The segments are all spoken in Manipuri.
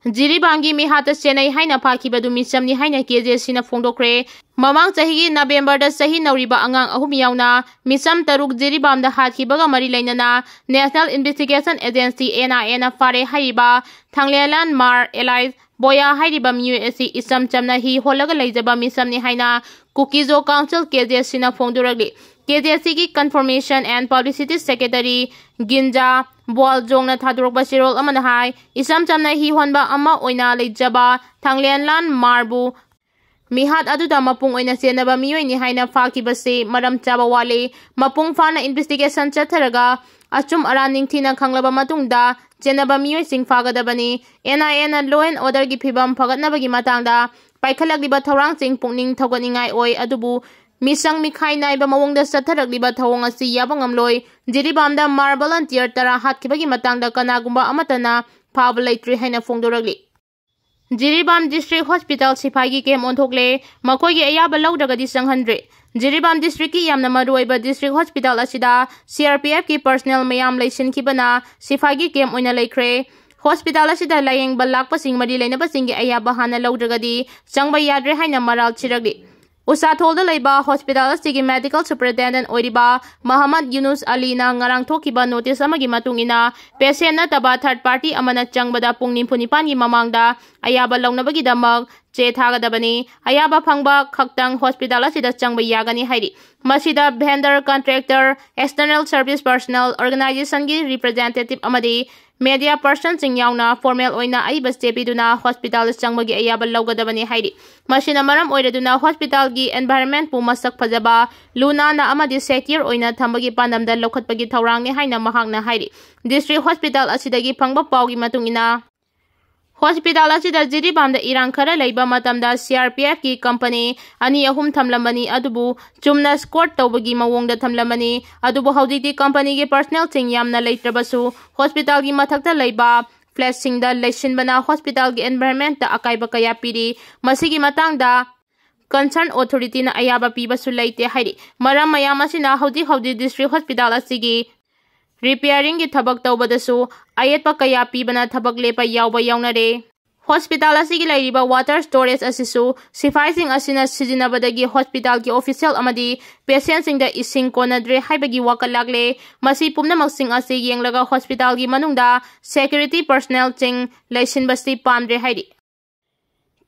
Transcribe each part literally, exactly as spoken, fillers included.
ꯖꯤꯔꯤꯕꯥꯝꯒꯤ ꯃꯤꯍꯥꯠꯇ ꯆꯦꯟꯅꯩ ꯍꯥꯏꯅ ꯐꯥꯈꯤꯕꯗꯨ ꯃꯤꯆꯝꯅꯤ ꯍꯥꯏꯅ ꯀꯦ ꯖꯦ ꯁꯤꯅ ꯐꯣꯡꯗꯣꯛꯈ꯭ꯔꯦ꯫ ꯃꯃꯥꯡ ꯆꯍꯤꯒꯤ ꯅꯕꯦꯝꯕꯔꯗ ꯆꯍꯤ ꯅꯧꯔꯤꯕ ꯑꯉꯥꯡ ꯑꯍꯨꯝ ꯌꯥꯎꯅ ꯃꯤꯆꯝ ꯇꯔꯨꯛ ꯖꯤꯔꯤꯕꯥꯝꯗ ꯍꯥꯠꯈꯤꯕꯒ ꯃꯔꯤ ꯂꯩꯅꯅ National Investigation Agency, N I A ꯅ ꯐꯥꯔꯦ ꯍꯥꯏꯔꯤꯕ ꯊꯥꯡꯂꯦꯟꯂꯥꯟ ꯃꯥꯔ alias ꯕꯣꯌꯥ ꯍꯥꯏꯔꯤꯕ ꯃꯤꯑꯣꯏ ꯑꯁꯤ ꯏꯆꯝ ꯆꯝꯅ ꯍꯤ ꯍꯣꯜꯂꯒ ꯂꯩꯖꯕ ꯃꯤꯆꯝꯅꯤ ꯍꯥꯏꯅ ꯀꯨꯀꯤꯖꯣ ꯀꯥꯎꯟꯁꯤꯜ, ꯀꯦ ꯖꯦ ꯁꯤꯅ ꯐꯣꯡꯗꯣꯔꯛꯂꯤ꯫ ꯀꯦ ꯖꯦ ꯁꯤꯒꯤ Confirmation and Publicity Secretary ꯒꯤꯟꯖꯥ ꯕꯣꯜꯖꯣꯡꯅ ꯊꯥꯗꯣꯔꯛꯄ ꯆꯦꯔꯣꯜ ꯑꯃꯅ ꯍꯥꯏ, ꯏꯆꯝ ꯆꯝꯅ ꯍꯤ ꯍꯣꯟꯕ ꯑꯃ ꯑꯣꯏꯅ ꯂꯩꯖꯕ ꯊꯥꯡꯂꯦꯟꯂꯥꯟ ꯃꯥꯔꯕꯨ ꯃꯤꯍꯥꯠ ꯑꯗꯨꯗ ꯃꯄꯨꯡ ꯑꯣꯏꯅ ꯆꯦꯟꯅꯕ ꯃꯤꯑꯣꯏꯅꯤ ꯍꯥꯏꯅ ꯐꯥꯈꯤꯕꯁꯤ ꯃꯔꯝ ꯆꯥꯕ ꯋꯥꯠꯂꯤ꯫ ꯃꯄꯨꯡ ꯐꯥꯅ investigation ꯆꯠꯊꯔꯒ ꯑꯆꯨꯝ ꯑꯔꯥꯟ ꯅꯤꯡꯊꯤꯅ ꯈꯪꯂꯕ ꯃꯇꯨꯡꯗ ꯆꯦꯟꯅꯕ ꯃꯤꯑꯣꯏꯁꯤꯡ ꯐꯥꯒꯗꯕꯅꯤ꯫ N I A ꯅ law and order ꯒꯤ ꯐꯤꯕꯝ ꯐꯒꯠꯅꯕꯒꯤ ꯃꯇꯥꯡꯗ ꯄꯥꯏꯈꯠꯂꯛꯂꯤꯕ ꯊꯧꯔꯥꯡꯁꯤꯡ ꯄꯨꯛꯅꯤꯡ ꯊꯧꯒꯠꯅꯤꯡꯉꯥꯏ ꯑꯣꯏ, ꯑꯗꯨꯕꯨ ꯃꯤꯁꯪ ꯃꯤꯈꯥꯏ ꯅꯥꯏꯕ ꯃꯑꯣꯡꯗ ꯆꯠꯊꯔꯛꯂꯤꯕ ꯊꯧꯑꯣꯡ ꯑꯁꯤ ꯌꯥꯕ ꯉꯝꯂꯣꯏ꯫ ꯖꯤꯔꯤꯕꯥꯝꯗ ꯃꯥꯔ volunteer ꯇꯔꯥ ꯍꯥꯠꯈꯤꯕꯒꯤ ꯃꯇꯥꯡꯗ ꯀꯅꯥꯒꯨꯝꯕ ꯑꯃꯠꯇꯅ ꯐꯥꯕ ꯂꯩꯇ꯭ꯔꯤ ꯍꯥꯏꯅ ꯐꯣꯡꯗꯣꯔꯛꯂꯤ꯫ ꯖꯤꯔꯤꯕꯥꯝ District Hospital ꯁꯤꯐꯥꯏꯒꯤ camp ꯑꯣꯟꯊꯣꯛꯂꯦ, ꯃꯈꯣꯏꯒꯤ ꯑꯌꯥꯕ ꯂꯧꯗ꯭ꯔꯒꯗꯤ ꯆꯪꯍꯟꯗ꯭ꯔꯦ꯫ ꯖꯤꯔꯤꯕꯥꯝ district ꯀꯤ ꯌꯥꯝꯅ ꯃꯔꯨꯑꯣꯏꯕ district hospital ꯑꯁꯤꯗ C R P F ꯀꯤ personnel ꯃꯌꯥꯝ ꯂꯩꯁꯤꯟꯈꯤꯕꯅ ꯁꯤꯐꯥꯏꯒꯤ camp ꯑꯣꯏꯅ ꯂꯩꯈ꯭ꯔꯦ꯫ Hospital ꯑꯁꯤꯗ ꯂꯥꯌꯦꯡꯕ ꯂꯥꯛꯄꯁꯤꯡ ꯃꯔꯤ ꯂꯩꯅꯕꯁꯤꯡꯒꯤ ꯑꯌꯥꯕ ꯍꯥꯟꯅ ꯂꯧꯗ꯭ꯔꯒꯗꯤ ꯆꯪꯕ ꯌꯥꯗ꯭ꯔꯦ ꯍꯥꯏꯅ ꯃꯔꯥꯜ ꯁꯤꯔꯛꯂꯤ꯫ ꯎꯁꯥꯊꯣꯜꯗ ꯂꯩꯕ hospital ꯑꯁꯤꯒꯤ medical superintendent ꯑꯣꯏꯔꯤꯕ ꯃꯍꯃꯗ ꯌꯨꯅꯨꯁ ꯑꯂꯤꯅ ꯉꯔꯥꯡ ꯊꯣꯛꯈꯤꯕ notice ꯑꯃꯒꯤ ꯃꯇꯨꯡ ꯏꯟꯅ, patient ꯅꯠꯇꯕ third party ꯑꯃꯅ ꯆꯪꯕꯗ ꯄꯨꯡ ꯅꯤꯐꯨ ꯅꯤꯄꯥꯟꯒꯤ ꯃꯃꯥꯡꯗ ꯑꯌꯥꯕ ꯂꯧꯅꯕꯒꯤꯗꯃꯛ ꯆꯦ ꯊꯥꯒꯗꯕꯅꯤ꯫ ꯑꯌꯥꯕ ꯐꯪꯕ ꯈꯛꯇꯪ hospital ꯑꯁꯤꯗ ꯆꯪꯕ ꯌꯥꯒꯅꯤ ꯍꯥꯏꯔꯤ꯫ ꯃꯁꯤꯗ vendor, contractor, external service personnel, organization ꯒꯤ representative ꯑꯃꯗꯤ media person ꯁꯤꯡ ꯌꯥꯎꯅ formal ꯑꯣꯏꯅ ꯑꯏꯕ ꯆꯦ ꯄꯤꯗꯨꯅ hospital ꯗ ꯆꯪꯕꯒꯤ ꯑꯌꯥꯕ ꯂꯧꯒꯗꯕꯅꯤ ꯍꯥꯏꯔꯤ꯫ ꯃꯁꯤꯅ ꯃꯔꯝ ꯑꯣꯏꯔꯗꯨꯅ hospital ꯒꯤ environment ꯄꯨ ꯃꯁꯛ ꯐꯖꯕ, ꯂꯨ ꯅꯥꯟꯅ ꯑꯃꯗꯤ secure ꯑꯣꯏꯅ ꯊꯝꯕꯒꯤ ꯄꯥꯟꯗꯝꯗ ꯂꯧꯈꯠꯄꯒꯤ ꯊꯧꯔꯥꯡꯅꯤ ꯍꯥꯏꯅ ꯃꯍꯥꯛꯅ ꯍꯥꯏꯔꯤ꯫ District hospital ꯑꯁꯤꯗꯒꯤ ꯐꯪꯕ ꯄꯥꯎꯒꯤ ꯃꯇꯨꯡ ꯏꯟꯅ, hospital ꯑꯁꯤꯗ ꯖꯤꯔꯤꯕꯥꯝꯗ ꯏꯔꯥꯡ ꯈꯔ ꯂꯩꯕ ꯃꯇꯝꯗ C R P F ꯀꯤ company ꯑꯅꯤ ꯑꯍꯨꯝ ꯊꯝꯂꯝꯕꯅꯤ, ꯑꯗꯨꯕꯨ ꯆꯨꯝꯅ escort ꯇꯧꯕꯒꯤ ꯃꯑꯣꯡꯗ ꯊꯝꯂꯝꯕꯅꯤ꯫ ꯑꯗꯨꯕꯨ ꯍꯧꯖꯤꯛꯇꯤ company ꯒꯤ personnel ꯁꯤꯡ ꯌꯥꯝꯅ ꯂꯩꯇ꯭ꯔꯕꯁꯨ, hospital ꯒꯤ ꯃꯊꯛꯇ ꯂꯩꯕ flat ꯁꯤꯡꯗ ꯂꯩꯁꯤꯟꯕꯅ hospital ꯒꯤ environment ꯇ ꯑꯀꯥꯏꯕ ꯀꯌꯥ ꯄꯤꯔꯤ꯫ ꯃꯁꯤꯒꯤ ꯃꯇꯥꯡꯗ concern authority ꯅ ꯑꯌꯥꯕ ꯄꯤꯕꯁꯨ ꯂꯩꯇꯦ ꯍꯥꯏꯔꯤ꯫ ꯃꯔꯝ ꯃꯌꯥꯝ ꯑꯁꯤꯅ ꯍꯧꯖꯤꯛ ꯍꯧꯖꯤꯛ district hospital ꯑꯁꯤꯒꯤ repairing ꯒꯤ ꯊꯕꯛ ꯇꯧꯕꯗꯁꯨ ꯑꯌꯦꯠꯄ ꯀꯌꯥ ꯄꯤꯕꯅ ꯊꯕꯛ ꯂꯦꯞꯄ ꯌꯥꯎꯕ ꯌꯥꯎꯅꯔꯦ꯫ ꯍꯣꯁꯄꯤꯇꯥꯜ ꯑꯁꯤꯒꯤ ꯂꯩꯔꯤꯕ water storage ꯑꯁꯤꯁꯨ ꯁꯤꯐꯥꯏꯁꯤꯡ ꯑꯁꯤꯅ ꯁꯤꯖꯤꯟꯅꯕꯗꯒꯤ ꯍꯣꯁꯄꯤꯇꯥꯜꯒꯤ ꯑꯣꯐꯤꯁꯤꯌꯦꯜ ꯑꯃꯗꯤ ꯄꯦꯁꯦꯟꯁꯤꯡꯗ ꯏꯁꯤꯡ ꯀꯣꯟꯅꯗ꯭ꯔꯦ ꯍꯥꯏꯕꯒꯤ ꯋꯥꯀꯠ ꯂꯥꯛꯂꯦ꯫ ꯃꯁꯤ ꯄꯨꯝꯅꯃꯛꯁꯤꯡ ꯑꯁꯤ ꯌꯦꯡꯂꯒ ꯍꯣꯁꯄꯤꯇꯥꯜꯒꯤ ꯃꯅꯨꯡꯗ ꯁꯦꯀ꯭ꯌꯨꯔꯤꯇꯤ ꯄꯔꯁꯅꯦꯜꯁꯤꯡ ꯂꯩꯁꯤꯟꯕꯁꯤ ꯄꯥꯝꯗ꯭ꯔꯦ ꯍꯥꯏꯔꯤ꯫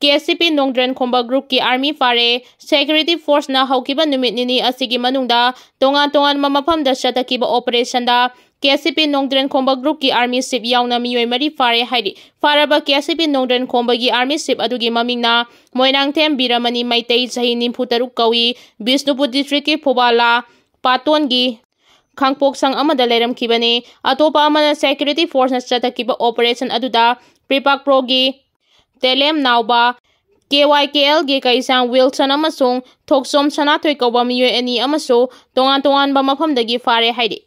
ꯀꯦ ꯑꯦꯁ ꯁꯤ ꯄꯤ ꯅꯣꯡꯗ꯭ꯔꯦꯟ ꯈꯣꯝꯕ ꯒ꯭ꯔꯨꯞꯀꯤ ꯑꯥꯔꯃꯤ ꯐꯥꯔꯦ꯫ ꯁꯦꯀ꯭ꯌꯨꯔꯤꯇꯤ ꯐꯣꯔꯁꯅ ꯍꯧꯈꯤꯕ ꯅꯨꯃꯤꯠ ꯅꯤꯅꯤ ꯑꯁꯤꯒꯤ ꯃꯅꯨꯡꯗ ꯇꯣꯉꯥꯟ ꯇꯣꯉꯥꯟꯕ ꯃꯐꯝꯗ ꯆꯠꯊꯈꯤꯕ ꯑꯣꯄꯔꯦꯁꯟꯗ ꯀꯦ ꯑꯦꯁ ꯁꯤ ꯄꯤ ꯅꯣꯡꯗ꯭ꯔꯦꯟ ꯈꯣꯝꯕ ꯒ꯭ꯔꯨꯞꯀꯤ ꯑꯥꯔꯃꯤ ꯆꯤꯞ ꯌꯥꯎꯅ ꯃꯤꯑꯣꯏ ꯃꯔꯤ ꯐꯥꯔꯦ ꯍꯥꯏꯔꯤ꯫ ꯐꯥꯔꯕ ꯀꯦ ꯑꯦꯁ ꯁꯤ ꯄꯤ ꯅꯣꯡꯗ꯭ꯔꯦꯟ ꯈꯣꯝꯕꯒꯤ ꯑꯥꯔꯃꯤ ꯆꯤꯞ ꯑꯗꯨꯒꯤ ꯃꯃꯤꯡꯅ ꯃꯣꯏꯔꯥꯡꯊꯦꯝ ꯕꯤꯔꯃꯅꯤ ꯃꯩꯇꯩ, ꯆꯍꯤ ꯅꯤꯐꯨ ꯇꯔꯨꯛ ꯀꯧꯏ꯫ ꯕꯤꯁꯅꯨꯄꯨꯔ ꯗꯤꯁꯇ꯭ꯔꯤꯛꯀꯤ ꯐꯨꯕꯥꯂꯥ ꯄꯥꯇꯣꯟꯒꯤ ꯈꯥꯡꯄꯣꯛꯁꯪ ꯑꯃꯗ ꯂꯩꯔꯝꯈꯤꯕꯅꯤ꯫ ꯑꯇꯣꯞꯄ ꯑꯃꯅ ꯁꯦꯀ꯭ꯌꯨꯔꯤꯇꯤ ꯐꯣꯔꯁꯅ ꯆꯠꯊꯈꯤꯕ ꯑꯣꯄꯔꯦꯁꯟ ꯑꯗꯨꯗ ꯄ꯭ꯔꯤꯄꯥꯛ ꯄ꯭ꯔꯣꯒꯤ ꯇꯦꯂꯦꯝ ꯅꯥꯎꯕ, ꯀꯦ ꯋꯥꯏ ꯀꯦ ꯑꯦꯜꯒꯤ ꯀꯩꯁꯥꯡ ꯋꯤꯜꯁꯟ ꯑꯃꯁꯨꯡ ꯊꯣꯛꯆꯣꯝ ꯁꯅꯥꯊꯣꯏ ꯀꯧꯕ ꯃꯤꯑꯣꯏ ꯑꯅꯤ ꯑꯃꯁꯨ ꯇꯣꯉꯥꯟ ꯇꯣꯉꯥꯟꯕ ꯃꯐꯝꯗꯒꯤ ꯐꯥꯔꯦ ꯍꯥꯏꯔꯤ꯫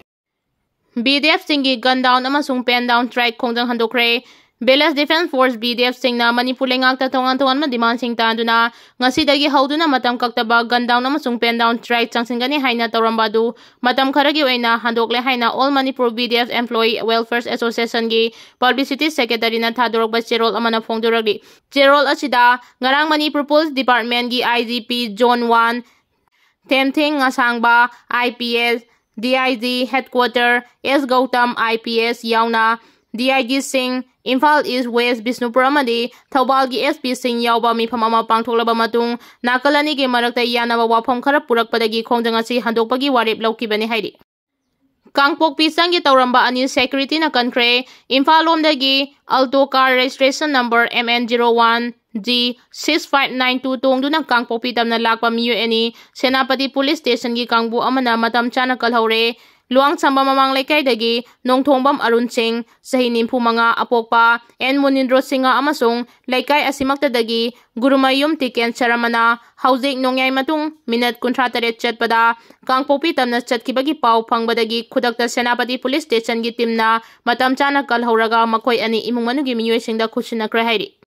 ꯕꯤ ꯗꯤ ꯑꯦꯐꯁꯤꯡꯒꯤ gun down ꯑꯃꯁꯨꯡ pen down strike ꯈꯣꯡꯖꯪ ꯍꯟꯗꯣꯛꯈ꯭ꯔꯦ꯫ Village Defence Force, B D ꯑꯦꯐꯁꯤꯡꯅ ꯃꯅꯤꯄꯨꯔ ꯂꯩꯉꯥꯛꯇ ꯇꯣꯉꯥꯟ ꯇꯣꯉꯥꯟꯕ ꯗꯤꯃꯥꯟꯁꯤꯡ ꯇꯥꯟꯗꯨꯅ ꯉꯁꯤꯗꯒꯤ ꯍꯧꯗꯨꯅ ꯃꯇꯝ ꯀꯛꯇꯕ gun down ꯑꯃꯁꯨꯡ pen down strike ꯆꯪꯁꯤꯟꯒꯅꯤ ꯍꯥꯏꯅ ꯇꯧꯔꯝꯕ ꯑꯗꯨ ꯃꯇꯝ ꯈꯔꯒꯤ ꯑꯣꯏꯅ ꯍꯟꯗꯣꯛꯂꯦ ꯍꯥꯏꯅ All Manipur B D F Employee Welfare Associationꯒꯤ Publicity Secretaryꯅ ꯊꯥꯗꯣꯔꯛꯄ ꯆꯦꯔꯣꯜ ꯑꯃꯅ ꯐꯣꯡꯗꯣꯔꯛꯂꯤ꯫ ꯆꯦꯔꯣꯜ ꯑꯁꯤꯗ ꯉꯔꯥꯡ ꯃꯅꯤꯄꯨꯔ ꯄꯨꯂꯤꯁ ꯗꯤꯄꯥꯔꯠꯃꯦꯟꯒꯤ I G P Zone One ꯊꯦꯝꯊꯦꯡ ꯉꯁꯥꯡꯕ, I P S, D I G Headquarter S Gautam, I P S, ꯌꯥꯎꯅ ꯗꯤ ꯑꯥꯏ ꯖꯤꯁꯤꯡ, ꯏꯝꯐꯥꯜ ꯏꯁ, ꯋꯦꯁ ꯕꯤꯁꯅꯨꯄꯨꯔ ꯑꯃꯗꯤ ꯊꯧꯕꯥꯜꯒꯤ ꯑꯦꯁ ꯄꯤꯁꯤꯡ ꯌꯥꯎꯕ ꯃꯤꯐꯝ ꯑꯃ ꯄꯥꯡꯊꯣꯛꯂꯕ ꯃꯇꯨꯡ ꯅꯥꯀꯜ ꯑꯅꯤꯒꯤ ꯃꯔꯛꯇ ꯌꯥꯅꯕ ꯋꯥꯐꯝ ꯈꯔ ꯄꯨꯔꯛꯄꯗꯒꯤ ꯈꯣꯡꯖꯪ ꯑꯁꯤ ꯍꯟꯗꯣꯛꯄꯒꯤ ꯋꯥꯔꯦꯞ ꯂꯧꯈꯤꯕꯅꯤ ꯍꯥꯏꯔꯤ꯫ ꯀꯥꯡꯄꯣꯛꯄꯤ ꯆꯪꯒꯦ ꯇꯧꯔꯝꯕ ꯑꯅꯤ ꯁꯦꯀ꯭ꯌꯨꯔꯤꯇꯤꯅ ꯀꯟꯈ꯭ꯔꯦ꯫ ꯏꯝꯐꯥꯜ ꯂꯣꯝꯗꯒꯤ Alto car registration number M N zero one G six five nine two ꯇꯣꯡꯗꯨꯅ ꯀꯥꯡꯄꯣꯛꯄꯤ ꯇꯝꯅ ꯂꯥꯛꯄ ꯃꯤꯑꯣꯏ ꯑꯅꯤ ꯁꯦꯅꯥꯄꯇꯤ ꯄꯨꯂꯤꯁ ꯁ꯭ꯇꯦꯁꯟꯒꯤ ꯀꯥꯡꯕꯨ ꯑꯃꯅ ꯃꯇꯝ ꯆꯥꯅ ꯀꯜꯍꯧꯔꯦ꯫ ꯂꯨꯋꯥꯡꯁꯝꯕ ꯃꯃꯥꯡ ꯂꯩꯀꯥꯏꯗꯒꯤ ꯅꯣꯡꯊꯣꯡꯕꯝ ꯑꯔꯨꯟ ꯁꯤꯡ, ꯆꯍꯤ ꯅꯤꯐꯨ ꯃꯉꯥ, ꯑꯄꯣꯛꯄ ꯑꯦꯟ ꯃꯨꯅꯤꯟꯗ꯭ꯔꯣ ꯁꯤꯡꯍ ꯑꯃꯁꯨꯡ ꯂꯩꯀꯥꯏ ꯑꯁꯤꯃꯛꯇꯗꯒꯤ ꯒꯨꯔꯨꯃꯌꯨꯝ ꯇꯤꯀꯦꯟ ꯁꯔꯃꯅ ꯍꯧꯖꯤꯛ ꯅꯣꯡꯌꯥꯏ ꯃꯇꯨꯡ ꯃꯤꯅꯠ ꯀꯨꯟꯊ꯭ꯔꯥ ꯇꯔꯦꯠ ꯆꯠꯄꯗ ꯀꯥꯡꯄꯣꯛꯄꯤ ꯇꯝꯅ ꯆꯠꯈꯤꯕꯒꯤ ꯄꯥꯎ ꯐꯪꯕꯗꯒꯤ ꯈꯨꯗꯛꯇ ꯁꯦꯅꯥꯄꯇꯤ ꯄꯨꯂꯤꯁ ꯁ꯭ꯇꯦꯁꯟꯒꯤ ꯇꯤꯝꯅ ꯃꯇꯝ ꯆꯥꯅ ꯀꯜꯍꯧꯔꯒ ꯃꯈꯣꯏ ꯑꯅꯤ ꯏꯃꯨꯡ ꯃꯅꯨꯡꯒꯤ ꯃꯤꯑꯣꯏꯁꯤꯡꯗ ꯈꯨꯠꯁꯤꯟꯅꯈ꯭ꯔꯦ ꯍꯥꯏꯔꯤ꯫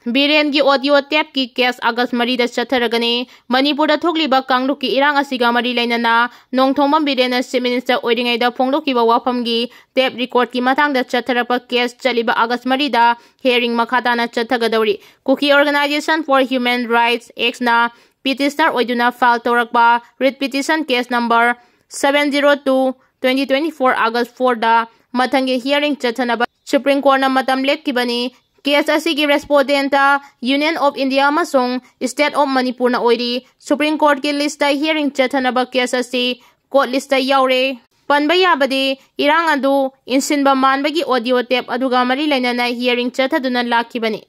ꯕꯤꯔꯦꯟꯒꯤ audio tapeꯀꯤ case August ꯃꯔꯤꯗ ꯆꯠꯊꯔꯒꯅꯤ꯫ ꯃꯅꯤꯄꯨꯔꯗ ꯊꯣꯛꯂꯤꯕ ꯀꯥꯡꯂꯨꯞꯀꯤ ꯏꯔꯥꯡ ꯑꯁꯤꯒ ꯃꯔꯤ ꯂꯩꯅꯅ ꯅꯣꯡꯊꯣꯝꯕꯝ ꯕꯤꯔꯦꯟꯅ Chief Minister ꯑꯣꯏꯔꯤꯉꯩꯗ ꯐꯣꯡꯗꯣꯛꯈꯤꯕ ꯋꯥꯐꯝꯒꯤ tape recordꯀꯤ ꯃꯇꯥꯡꯗ ꯆꯠꯊꯔꯛꯄ case ꯆꯠꯂꯤꯕ August ꯃꯔꯤꯗ hearing ꯃꯈꯥ ꯇꯥꯅ ꯆꯠꯊꯒꯗꯧꯔꯤ꯫ Kuki Organisation for Human Rights Actꯅ petitioner ꯑꯣꯏꯗꯨꯅ file ꯇꯧꯔꯛꯄ writ petition case number seven zero two twenty twenty four August fourꯗ ꯃꯊꯪꯒꯤ hearing ꯆꯠꯊꯅꯕ Supreme Courtꯅ ꯃꯇꯝ ꯂꯦꯞꯈꯤꯕꯅꯤ꯫ Case ꯑꯁꯤꯒꯤ respondentꯇ Union of India ꯑꯃꯁꯨꯡ State of Manipurꯅ ꯑꯣꯏꯔꯤ꯫ Supreme Courtꯀꯤ listꯇ hearing ꯆꯠꯊꯅꯕ case ꯑꯁꯤ court listꯇ ꯌꯥꯎꯔꯦ꯫ ꯄꯟꯕ ꯌꯥꯕꯗꯤ, ꯏꯔꯥꯡ ꯑꯗꯨ ꯏꯟꯁꯤꯟꯕ ꯃꯥꯟꯕꯒꯤ audio tape ꯑꯗꯨꯒ ꯃꯔꯤ ꯂꯩꯅꯅ hearing ꯆꯠꯊꯗꯨꯅ ꯂꯥꯛꯈꯤꯕꯅꯤ꯫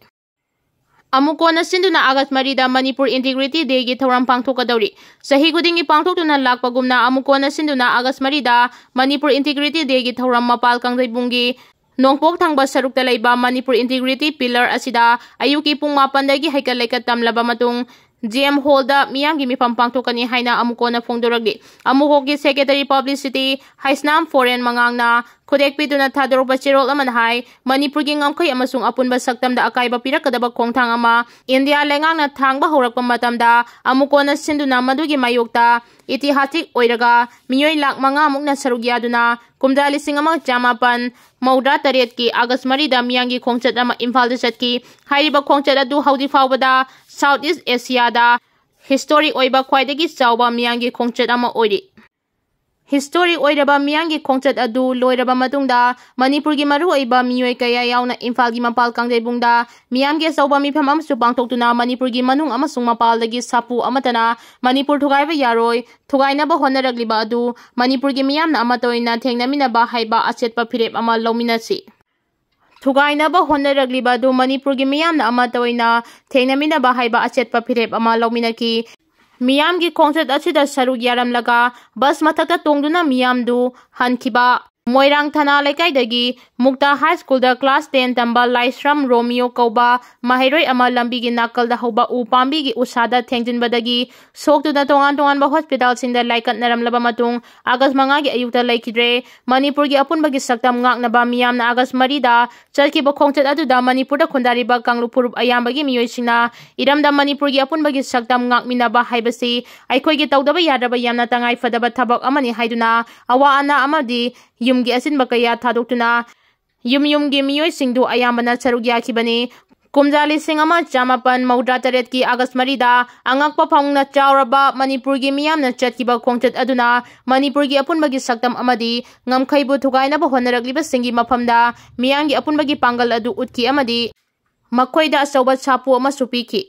ꯑꯃꯨꯛ ꯀꯣꯟꯅ ꯁꯤꯟꯗꯨꯅ August ꯃꯔꯤꯗ Manipur Integrity Dayꯒꯤ ꯊꯧꯔꯝ ꯄꯥꯡꯊꯣꯛꯀꯗꯧꯔꯤ꯫ ꯆꯍꯤ ꯈꯨꯗꯤꯡꯒꯤ ꯄꯥꯡꯊꯣꯛꯇꯨꯅ ꯂꯥꯛꯄꯒꯨꯝꯅ ꯑꯃꯨꯛ ꯀꯣꯟꯅ ꯁꯤꯟꯗꯨꯅ August ꯃꯔꯤꯗ Manipur Integrity Dayꯒꯤ ꯊꯧꯔꯝ ꯃꯄꯥꯜ ꯀꯥꯡꯖꯩꯕꯨꯡꯒꯤ ꯅꯣꯡꯄꯣꯛ ꯊꯪꯕ ꯁꯔꯨꯛꯇ ꯂꯩꯕ Manipur Integrity Pillar ꯑꯁꯤꯗ ꯑꯌꯨꯛꯀꯤ ꯄꯨꯡ ꯃꯥꯄꯟꯗꯒꯤ ꯍꯩꯀꯠ ꯂꯩꯀꯠ ꯇꯝꯂꯕ ꯃꯇꯨꯡ J M Hallꯗ ꯃꯤꯌꯥꯝꯒꯤ ꯃꯤꯐꯝ ꯄꯥꯡꯊꯣꯛꯀꯅꯤ ꯍꯥꯏꯅ ꯑꯃꯨꯛ ꯀꯣꯟꯅ ꯐꯣꯡꯗꯣꯔꯛꯂꯤ꯫ ꯑꯃꯨꯛ ꯍꯣꯜꯒꯤ Secretary Publicity ꯍꯩꯁꯅꯥꯝ ꯐꯣꯔꯦꯟ ꯃꯉꯥꯡꯅ ꯈꯨꯗꯦꯛ ꯄꯤꯗꯨꯅ ꯊꯥꯗꯣꯔꯛꯄ ꯆꯦꯔꯣꯜ ꯑꯃꯅ ꯍꯥꯏ, ꯃꯅꯤꯄꯨꯔꯒꯤ ꯉꯝꯈꯩ ꯑꯃꯁꯨꯡ ꯑꯄꯨꯟꯕ ꯁꯛꯇꯝꯗ ꯑꯀꯥꯏꯕ ꯄꯤꯔꯛꯀꯗꯕ ꯈꯣꯡꯊꯥꯡ ꯑꯃ ꯏꯟꯗꯤꯌꯥ ꯂꯩꯉꯥꯛꯅ ꯊꯥꯡꯕ ꯍꯧꯔꯛꯄ ꯃꯇꯝꯗ ꯑꯃꯨꯛ ꯀꯣꯟꯅ ꯁꯤꯟꯗꯨꯅ ꯃꯗꯨꯒꯤ ꯃꯥꯌꯣꯛꯇ ꯏꯇꯤꯍꯥꯁꯤꯛ ꯑꯣꯏꯔꯒ ꯃꯤꯑꯣꯏ ꯂꯥꯈ ꯃꯉꯥ ꯃꯨꯛꯅ ꯁꯔꯨꯛ ꯌꯥꯗꯨꯅ ꯀꯨꯝꯖꯥ ꯂꯤꯁꯤꯡ ꯑꯃ ꯆꯥꯃꯥꯄꯟ ꯃꯧꯗ꯭ꯔꯥ ꯇꯔꯦꯠꯀꯤ August ꯃꯔꯤꯗ ꯃꯤꯌꯥꯝꯒꯤ ꯈꯣꯡꯆꯠ ꯑꯃ ꯏꯝꯐꯥꯜꯗ ꯆꯠꯈꯤ꯫ ꯍꯥꯏꯔꯤꯕ ꯈꯣꯡꯆꯠ ꯑꯗꯨ ꯍꯧꯖꯤꯛ ꯐꯥꯎꯕꯗ South East Asiaꯗ historic ꯑꯣꯏꯕ ꯈ꯭ꯋꯥꯏꯗꯒꯤ ꯆꯥꯎꯕ ꯃꯤꯌꯥꯝꯒꯤ ꯈꯣꯡꯆꯠ ꯑꯃ ꯑꯣꯏꯔꯤ꯫ Historic ꯑꯣꯏꯔꯕ ꯃꯤꯌꯥꯝꯒꯤ ꯈꯣꯡꯆꯠ ꯑꯗꯨ ꯂꯣꯏꯔꯕ ꯃꯇꯨꯡꯗ ꯃꯅꯤꯄꯨꯔꯒꯤ ꯃꯔꯨꯑꯣꯏꯕ ꯃꯤꯑꯣꯏ ꯀꯌꯥ ꯌꯥꯎꯅ ꯏꯝꯐꯥꯜꯒꯤ ꯃꯄꯥꯜ ꯀꯥꯡꯖꯩꯕꯨꯡꯗ ꯃꯤꯌꯥꯝꯒꯤ ꯑꯆꯧꯕ ꯃꯤꯐꯝ ꯑꯃꯁꯨ ꯄꯥꯡꯊꯣꯛꯇꯨꯅ ꯃꯅꯤꯄꯨꯔꯒꯤ ꯃꯅꯨꯡ ꯑꯃꯁꯨꯡ ꯃꯄꯥꯜꯗꯒꯤ ꯁꯥꯐꯨ ꯑꯃꯠꯇꯅ ꯃꯅꯤꯄꯨꯔ ꯊꯨꯒꯥꯏꯕ ꯌꯥꯔꯣꯏ, ꯊꯨꯒꯥꯏꯅꯕ ꯍꯣꯠꯅꯔꯛꯂꯤꯕ ꯑꯗꯨ ꯃꯅꯤꯄꯨꯔꯒꯤ ꯃꯤꯌꯥꯝꯅ ꯑꯃꯠꯇ ꯑꯣꯏꯅ ꯊꯦꯡꯅꯃꯤꯟꯅꯕ ꯍꯥꯏꯕ ꯑꯆꯦꯠꯄ ꯐꯤꯔꯦꯞ ꯑꯃ ꯂꯧꯃꯤꯟꯅꯁꯤ꯫ ꯊꯨꯒꯥꯏꯅꯕ ꯍꯣꯠꯅꯔꯛꯂꯤꯕ ꯑꯗꯨ ꯃꯅꯤꯄꯨꯔꯒꯤ ꯃꯤꯌꯥꯝꯅ ꯑꯃꯠꯇ ꯑꯣꯏꯅ ꯊꯦꯡꯅꯃꯤꯟꯅꯕ ꯍꯥꯏꯕ ꯑꯆꯦꯠꯄ ꯐꯤꯔꯦꯞ ꯑꯃ ꯂꯧꯃꯤꯟꯅꯈꯤ꯫ ꯃꯤꯌꯥꯝꯒꯤ ꯈꯣꯡꯆꯠ ꯑꯁꯤꯗ ꯁꯔꯨꯛ ꯌꯥꯔꯝꯂꯒ bus ꯃꯊꯛꯇ ꯇꯣꯡꯗꯨꯅ ꯃꯤꯌꯥꯝꯗꯨ ꯍꯟꯈꯤꯕ꯫ ꯃꯣꯏꯔꯥꯡ ꯊꯅꯥ ꯂꯩꯀꯥꯏꯗꯒꯤ ꯃꯨꯛꯇꯥ ꯍꯥꯏ ꯁ꯭ꯀꯨꯜꯗ ꯀ꯭ꯂꯥꯁ ꯇꯦꯟ ꯇꯝꯕ ꯂꯥꯏꯁ꯭ꯔꯝ ꯔꯣꯃꯤꯌꯣ ꯀꯧꯕ ꯃꯍꯩꯔꯣꯏ ꯑꯃ ꯂꯝꯕꯤꯒꯤ ꯅꯥꯀꯜꯗ ꯍꯧꯕ ꯎ ꯄꯥꯝꯕꯤꯒꯤ ꯎꯁꯥꯗ ꯊꯦꯡꯖꯤꯟꯕꯗꯒꯤ ꯁꯣꯛꯇꯨꯅ ꯇꯣꯉꯥꯟ ꯇꯣꯉꯥꯟꯕ ꯍꯣꯁꯄꯤꯇꯥꯜꯁꯤꯡꯗ ꯂꯥꯏꯀꯠꯅꯔꯝꯂꯕ ꯃꯇꯨꯡ ꯑꯥꯒꯁ ꯃꯉꯥꯒꯤ ꯑꯌꯨꯛꯇ ꯂꯩꯈꯤꯗ꯭ꯔꯦ꯫ ꯃꯅꯤꯄꯨꯔꯒꯤ ꯑꯄꯨꯟꯕꯒꯤ ꯁꯛꯇꯝ ꯉꯥꯛꯅꯕ ꯃꯤꯌꯥꯝꯅ ꯑꯥꯒꯁ ꯃꯔꯤꯗ ꯆꯠꯈꯤꯕ ꯈꯣꯡꯆꯠ ꯑꯗꯨꯗ ꯃꯅꯤꯄꯨꯔꯗ ꯈꯨꯟꯗꯥꯔꯤꯕ ꯀꯥꯡꯂꯨꯞ ꯐꯨꯔꯨꯞ ꯑꯌꯥꯝꯕꯒꯤ ꯃꯤꯑꯣꯏꯁꯤꯡꯅ ꯏꯔꯝꯗꯝ ꯃꯅꯤꯄꯨꯔꯒꯤ ꯑꯄꯨꯟꯕꯒꯤ ꯁꯛꯇꯝ ꯉꯥꯛꯃꯤꯟꯅꯕ ꯍꯥꯏꯕꯁꯤ ꯑꯩꯈꯣꯏꯒꯤ ꯇꯧꯗꯕ ꯌꯥꯗ꯭ꯔꯕ ꯌꯥꯝꯅ ꯇꯉꯥꯏ ꯐꯗꯕ ꯊꯕꯛ ꯑꯃꯅꯤ ꯍꯥꯏꯗꯨꯅ ꯑꯋꯥ ꯑꯅꯥ ꯑꯃꯗꯤ ꯌꯨꯝꯒꯤ ꯑꯆꯤꯟꯕ ꯀꯌꯥ ꯊꯥꯗꯣꯛꯇꯨꯅ ꯌꯨꯝ ꯌꯨꯝꯒꯤ ꯃꯤꯑꯣꯏꯁꯤꯡꯗꯨ ꯑꯌꯥꯝꯕꯅ ꯁꯔꯨꯛ ꯌꯥꯈꯤꯕꯅꯤ꯫ ꯀꯨꯝꯖꯥ ꯂꯤꯁꯤꯡ ꯑꯃ ꯆꯥꯃꯥꯄꯟ ꯃꯧꯗ꯭ꯔꯥ ꯇꯔꯦꯠꯀꯤ ꯑꯥꯒꯁ ꯃꯔꯤꯗ ꯑꯉꯛꯄ ꯐꯪꯅ ꯆꯥꯎꯔꯕ ꯃꯅꯤꯄꯨꯔꯒꯤ ꯃꯤꯌꯥꯝꯅ ꯆꯠꯈꯤꯕ ꯈꯣꯡꯆꯠ ꯑꯗꯨꯅ ꯃꯅꯤꯄꯨꯔꯒꯤ ꯑꯄꯨꯟꯕꯒꯤ ꯁꯛꯇꯝ ꯑꯃꯗꯤ ꯉꯝꯈꯩꯕꯨ ꯊꯨꯒꯥꯏꯅꯕ ꯍꯣꯠꯅꯔꯛꯂꯤꯕꯁꯤꯡꯒꯤ ꯃꯐꯝꯗ ꯃꯤꯌꯥꯝꯒꯤ ꯑꯄꯨꯟꯕꯒꯤ ꯄꯥꯡꯒꯜ ꯑꯗꯨ ꯎꯠꯈꯤ ꯑꯃꯗꯤ ꯃꯈꯣꯏꯗ ꯑꯆꯧꯕ ꯁꯥꯐꯨ ꯑꯃꯁꯨ ꯄꯤꯈꯤ꯫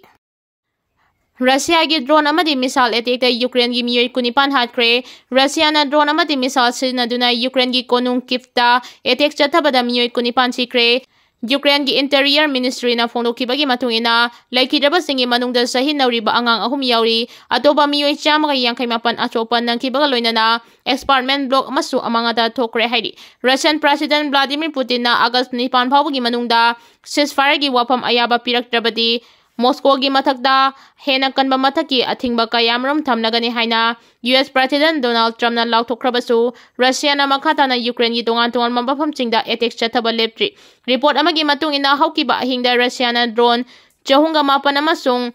ꯔꯁꯤꯌꯥꯒꯤ ꯗ꯭ꯔꯣꯟ ꯑꯃꯗꯤ ꯃꯤꯁꯥꯏꯜ ꯑꯦꯇꯦꯛꯇ ꯌꯨꯀ꯭ꯔꯦꯟꯒꯤ ꯃꯤꯑꯣꯏ ꯀꯨꯟꯅꯤꯄꯥꯟ ꯍꯥꯠꯈ꯭ꯔꯦ꯫ ꯔꯁꯤꯌꯥꯅ ꯗ꯭ꯔꯣꯟ ꯑꯃꯗꯤ ꯃꯤꯁꯥꯏꯜ ꯁꯤꯖꯤꯟꯅꯗꯨꯅ ꯌꯨꯀ꯭ꯔꯦꯟꯒꯤ ꯀꯣꯅꯨꯡ ꯀꯤꯞꯇ ꯑꯦꯇꯦꯛ ꯆꯠꯊꯕꯗ ꯃꯤꯑꯣꯏ ꯀꯨꯟꯅꯤꯄꯥꯟ ꯁꯤꯈ꯭ꯔꯦ꯫ ꯌꯨꯀ꯭ꯔꯦꯟꯒꯤ ꯏꯟꯇꯤꯔꯤꯌꯔ ꯃꯤꯅꯤꯁꯇ꯭ꯔꯤꯅ ꯐꯣꯡꯗꯣꯛꯈꯤꯕꯒꯤ ꯃꯇꯨꯡ ꯏꯟꯅ, ꯂꯩꯈꯤꯗ꯭ꯔꯕꯁꯤꯡꯒꯤ ꯃꯅꯨꯡꯗ ꯆꯍꯤ ꯅꯧꯔꯤꯕ ꯑꯉꯥꯡ ꯑꯍꯨꯝ ꯌꯥꯎꯔꯤ꯫ ꯑꯇꯣꯞꯄ ꯃꯤꯑꯣꯏ ꯆꯥꯝꯃꯒ ꯌꯥꯡꯈꯩ ꯃꯥꯄꯟ ꯑꯁꯣꯛꯄ ꯅꯪꯈꯤꯕꯒ ꯂꯣꯏꯅꯅ ꯑꯦꯄꯥꯔꯠꯃꯦꯟ ꯕ꯭ꯂꯣꯛ ꯑꯃꯁꯨ ꯑꯃꯥꯡ ꯑꯇꯥ ꯊꯣꯛꯈ꯭ꯔꯦ ꯍꯥꯏꯔꯤ꯫ ꯔꯁꯤꯌꯟ ꯄ꯭ꯔꯦꯁꯤꯗꯦꯟꯠ ꯚ꯭ꯂꯥꯗꯤꯃꯤꯔ ꯄꯨꯇꯤꯟꯅ ꯑꯥꯒꯁ ꯅꯤꯄꯥꯟ ꯐꯥꯎꯕꯒꯤ ꯃꯅꯨꯡꯗ ꯁꯤꯖꯐꯥꯌꯔꯒꯤ ꯋꯥꯐꯝ ꯑꯌꯥꯕ ꯄꯤꯔꯛꯇ꯭ꯔꯕꯗꯤ ꯃꯣꯁꯀꯣꯒꯤ ꯃꯊꯛꯇ ꯍꯦꯟꯅ ꯀꯟꯕ ꯃꯊꯛꯀꯤ ꯑꯊꯤꯡꯕ ꯀꯌꯥꯃꯔꯨꯝ ꯊꯝꯂꯒꯅꯤ ꯍꯥꯏꯅ ꯌꯨ ꯑꯦꯁ ꯄ꯭ꯔꯦꯁꯤꯗꯦꯟꯠ ꯗꯣꯅꯥꯜꯗ ꯇ꯭ꯔꯝꯞꯅ ꯂꯥꯎꯊꯣꯛꯈ꯭ꯔꯕꯁꯨ, ꯔꯁꯤꯌꯥꯅ ꯃꯈꯥ ꯇꯥꯅ ꯌꯨꯀ꯭ꯔꯦꯟꯒꯤ ꯇꯣꯉꯥꯟ ꯇꯣꯉꯥꯟꯕ ꯃꯐꯝꯁꯤꯡꯗ ꯑꯦꯇꯦꯛ ꯆꯠꯊꯕ ꯂꯦꯞꯇ꯭ꯔꯤ꯫ ꯔꯤꯄꯣꯔꯠ ꯑꯃꯒꯤ ꯃꯇꯨꯡ ꯏꯟꯅ, ꯍꯧꯈꯤꯕ ꯑꯍꯤꯡꯗ ꯔꯁꯤꯌꯥꯅ ꯗ꯭ꯔꯣꯟ ꯆꯍꯨꯝꯒ ꯃꯥꯄꯟ ꯑꯃꯁꯨꯡ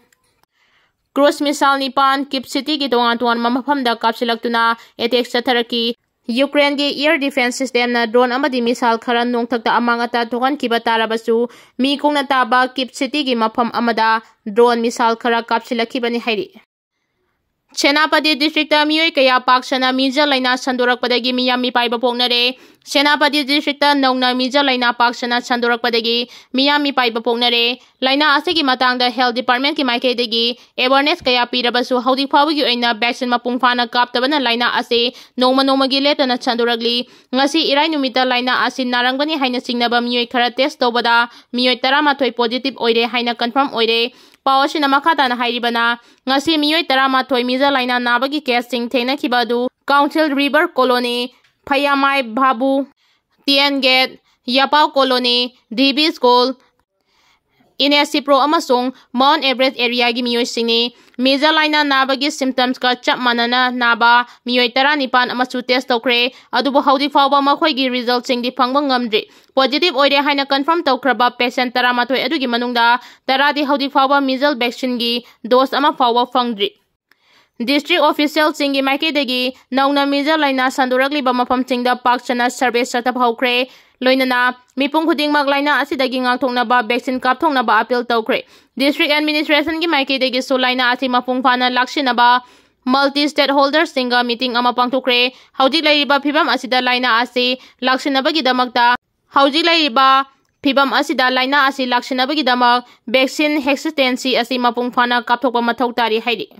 ꯀ꯭ꯔꯨꯖ ꯃꯤꯁꯥꯏꯜ ꯅꯤꯄꯥꯟ ꯀꯤꯞ ꯁꯤꯇꯤꯒꯤ ꯇꯣꯉꯥꯟ ꯇꯣꯉꯥꯟꯕ ꯃꯐꯝꯗ ꯀꯥꯞꯁꯤꯜꯂꯛꯇꯨꯅ ꯑꯦꯇꯦꯛ ꯆꯠꯊꯔꯛꯈꯤ꯫ ꯌꯨꯀ꯭ꯔꯦꯟꯒꯤ ꯏꯌꯔ ꯗꯤꯐꯦꯟꯁ ꯁꯤꯁꯇꯦꯝꯅ ꯗ꯭ꯔꯣꯟ ꯑꯃꯗꯤ ꯃꯤꯁꯥꯏꯜ ꯈꯔ ꯅꯣꯡꯊꯛꯇ ꯑꯃꯥꯡ ꯑꯇꯥ ꯊꯣꯛꯍꯟꯈꯤꯕ ꯇꯥꯔꯕꯁꯨ, ꯃꯤ ꯀꯨꯡꯅ ꯇꯥꯕ ꯀꯤꯞ ꯁꯤꯇꯤꯒꯤ ꯃꯐꯝ ꯑꯃꯗ ꯗ꯭ꯔꯣꯟ ꯃꯤꯁꯥꯏꯜ ꯈꯔ ꯀꯥꯞꯁꯤꯜꯂꯛꯈꯤꯕꯅꯤ ꯍꯥꯏꯔꯤ꯫ ꯁꯦꯅꯥꯄꯇꯤ ꯗꯤꯁꯇ꯭ꯔꯤꯛꯇ ꯃꯤꯑꯣꯏ ꯀꯌꯥ ꯄꯥꯛ ꯁꯟꯅ ꯃꯤꯖ ꯂꯥꯏꯅꯥ ꯁꯟꯗꯣꯔꯛꯄꯗꯒꯤ ꯃꯤꯌꯥꯝ ꯃꯤꯄꯥꯏꯕ ꯄꯣꯛꯅꯔꯦ꯫ ꯁꯦꯅꯥꯄꯇꯤ ꯗꯤꯁꯇ꯭ꯔꯤꯛꯇ ꯅꯧꯅ ꯃꯤꯖ ꯂꯥꯏꯅꯥ ꯄꯥꯛ ꯁꯟꯅ ꯁꯟꯗꯣꯔꯛꯄꯗꯒꯤ ꯃꯤꯌꯥꯝ ꯃꯤꯄꯥꯏꯕ ꯄꯣꯛꯅꯔꯦ꯫ ꯂꯥꯏꯅꯥ ꯑꯁꯤꯒꯤ ꯃꯇꯥꯡꯗ ꯍꯦꯜꯊ ꯗꯤꯄꯥꯔꯠꯃꯦꯟꯠꯀꯤ ꯃꯥꯏꯀꯩꯗꯒꯤ ꯑꯦꯋꯥꯔꯅꯦꯁ ꯀꯌꯥ ꯄꯤꯔꯕꯁꯨ, ꯍꯧꯖꯤꯛ ꯐꯥꯎꯕꯒꯤ ꯑꯣꯏꯅ ꯚꯦꯛꯁꯤꯟ ꯃꯄꯨꯡ ꯐꯥꯅ ꯀꯥꯞꯇꯕꯅ ꯂꯥꯏꯅꯥ ꯑꯁꯤ ꯅꯣꯡꯃ ꯅꯣꯡꯃꯒꯤ ꯂꯦꯞꯇꯅ ꯁꯟꯗꯣꯔꯛꯂꯤ꯫ ꯉꯁꯤ ꯏꯔꯥꯏ ꯅꯨꯃꯤꯠꯇ ꯂꯥꯏꯅꯥ ꯑꯁꯤ ꯅꯥꯔꯝꯒꯅꯤ ꯍꯥꯏꯅ ꯆꯤꯡꯅꯕ ꯃꯤꯑꯣꯏ ꯈꯔ ꯇꯦꯁ ꯇꯧꯕꯗ ꯃꯤꯑꯣꯏ ꯇꯔꯥꯃꯥꯊꯣꯏ ꯄꯣꯖꯤꯇꯤꯚ ꯑꯣꯏꯔꯦ ꯍꯥꯏꯅ ꯀꯟꯐꯥꯔꯝ ꯑꯣꯏꯔꯦ꯫ ꯄꯥꯎ ꯑꯁꯤꯅ ꯃꯈꯥ ꯇꯥꯅ ꯍꯥꯏꯔꯤꯕꯅ, ꯉꯁꯤ ꯃꯤꯑꯣꯏ ꯇꯔꯥꯃꯥꯊꯣꯏ ꯃꯤꯖ ꯂꯥꯏꯅꯥ ꯅꯥꯕꯒꯤ ꯀꯦꯁꯁꯤꯡ ꯊꯦꯡꯅꯈꯤꯕ ꯑꯗꯨ ꯀꯥꯎꯟꯁꯤꯜ ꯔꯤꯚꯔ ꯀꯣꯂꯣꯅꯤ, ꯐꯩꯌꯥꯃꯥꯏ ꯚꯥꯕꯨ, ꯇꯤ ꯑꯦꯟ ꯒꯦꯠ, ꯌꯥꯄꯥꯎ colony, D B school, N S C ꯄ꯭ꯔꯣ ꯑꯃꯁꯨꯡ ꯃꯥꯎꯟ ꯑꯦꯚꯔꯦꯁ ꯑꯦꯔꯤꯌꯥꯒꯤ ꯃꯤꯑꯣꯏꯁꯤꯡꯅꯤ꯫ ꯃꯤꯖꯜ ꯂꯥꯏꯅꯥ ꯅꯥꯕꯒꯤ ꯁꯤꯝꯇꯝꯁꯀ ꯆꯞ ꯃꯥꯟꯅꯅ ꯅꯥꯕ ꯃꯤꯑꯣꯏ ꯇꯔꯥꯅꯤꯄꯥꯟ ꯑꯃꯁꯨ ꯇꯦꯁ ꯇꯧꯈ꯭ꯔꯦ, ꯑꯗꯨꯕꯨ ꯍꯧꯖꯤꯛ ꯐꯥꯎꯕ ꯃꯈꯣꯏꯒꯤ ꯔꯤꯖꯜꯠꯁꯤꯡꯗꯤ ꯐꯪꯕ ꯉꯝꯗ꯭ꯔꯤ꯫ ꯄꯣꯖꯤꯇꯤꯚ ꯑꯣꯏꯔꯦ ꯍꯥꯏꯅ ꯀꯟꯐꯥꯔꯝ ꯇꯧꯈ꯭ꯔꯕ ꯄꯦꯁꯦꯟ ꯇꯔꯥꯃꯥꯊꯣꯏ ꯑꯗꯨꯒꯤ ꯃꯅꯨꯡꯗ ꯇꯔꯥꯗꯤ ꯍꯧꯖꯤꯛ ꯐꯥꯎꯕ ꯃꯤꯖꯜ ꯚꯦꯛꯁꯤꯟꯒꯤ ꯗꯣꯁ ꯑꯃ ꯐꯥꯎꯕ ꯐꯪꯗ꯭ꯔꯤ꯫ ꯗꯤꯁꯇ꯭ꯔꯤꯛ ꯑꯣꯐꯤꯁꯤꯌꯦꯜꯁꯤꯡꯒꯤ ꯃꯥꯏꯀꯩꯗꯒꯤ ꯅꯧꯅ ꯃꯤꯖꯜ ꯂꯥꯏꯅꯥ ꯁꯟꯗꯣꯔꯛꯂꯤꯕ ꯃꯐꯝꯁꯤꯡꯗ ꯄꯥꯛ ꯁꯟꯅ ꯁꯔꯚꯦ ꯆꯠꯊꯕ ꯍꯧꯈ꯭ꯔꯦ꯫ ꯂꯣꯏꯅꯅ ꯃꯤꯄꯨꯝ ꯈꯨꯗꯤꯡꯃꯛ ꯂꯥꯏꯅꯥ ꯑꯁꯤꯗꯒꯤ ꯉꯥꯛꯊꯣꯛꯅꯕ ꯚꯦꯛꯁꯤꯟ ꯀꯥꯞꯊꯣꯛꯅꯕ ꯑꯄꯤꯜ ꯇꯧꯈ꯭ꯔꯦ꯫ ꯗꯤꯁꯇ꯭ꯔꯤꯛ ꯑꯦꯗꯃꯤꯅꯤꯁꯇ꯭ꯔꯦꯁꯟꯒꯤ ꯃꯥꯏꯀꯩꯗꯒꯤꯁꯨ ꯂꯥꯏꯅꯥ ꯑꯁꯤ ꯃꯄꯨꯡ ꯐꯥꯅ ꯂꯥꯛꯁꯤꯟꯅꯕ ꯃꯜꯇꯤ ꯁ꯭ꯇꯦꯛ ꯍꯣꯜꯗꯔꯁꯤꯡꯒ ꯃꯤꯇꯤꯡ ꯑꯃ ꯄꯥꯡꯊꯣꯛꯈ꯭ꯔꯦ꯫ ꯍꯧꯖꯤꯛ ꯂꯩꯔꯤꯕ ꯐꯤꯕꯝ ꯑꯁꯤꯗ ꯂꯥꯏꯅꯥ ꯑꯁꯤ ꯂꯥꯛꯁꯤꯟꯅꯕꯒꯤꯗꯃꯛꯇ ꯍꯧꯖꯤꯛ ꯂꯩꯔꯤꯕ ꯐꯤꯕꯝ ꯑꯁꯤꯗ ꯂꯥꯏꯅꯥ ꯑꯁꯤ ꯂꯥꯛꯁꯤꯟꯅꯕꯒꯤꯗꯃꯛ ꯚꯦꯛꯁꯤꯟ ꯍꯦꯁꯤꯁꯇꯦꯟꯁꯤ ꯑꯁꯤ ꯃꯄꯨꯡ ꯐꯥꯅ ꯀꯥꯞꯊꯣꯛꯄ ꯃꯊꯧ ꯇꯥꯔꯤ ꯍꯥꯏꯔꯤ꯫